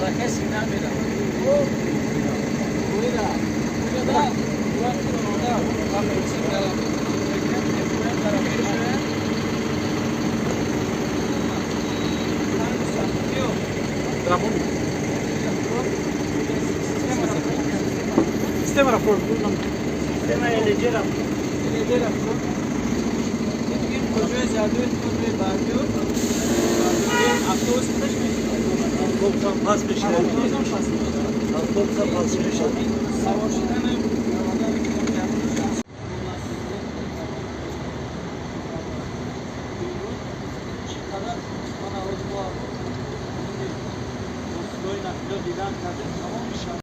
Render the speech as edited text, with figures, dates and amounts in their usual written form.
Аллакай сигнал медавад. Система рафтор. Система ЛГ рафтор. ЛГ рафтор. Куҷои задует, куҷои бардиёт. Автобус худаш мешавад. Автобусам пас мешавад. Автобусам пас мешавад. Автобусам пас мешавад. Савор шудан. Чӣ қадар ман аввал бо нақлиёт дидан кардем, тамоми.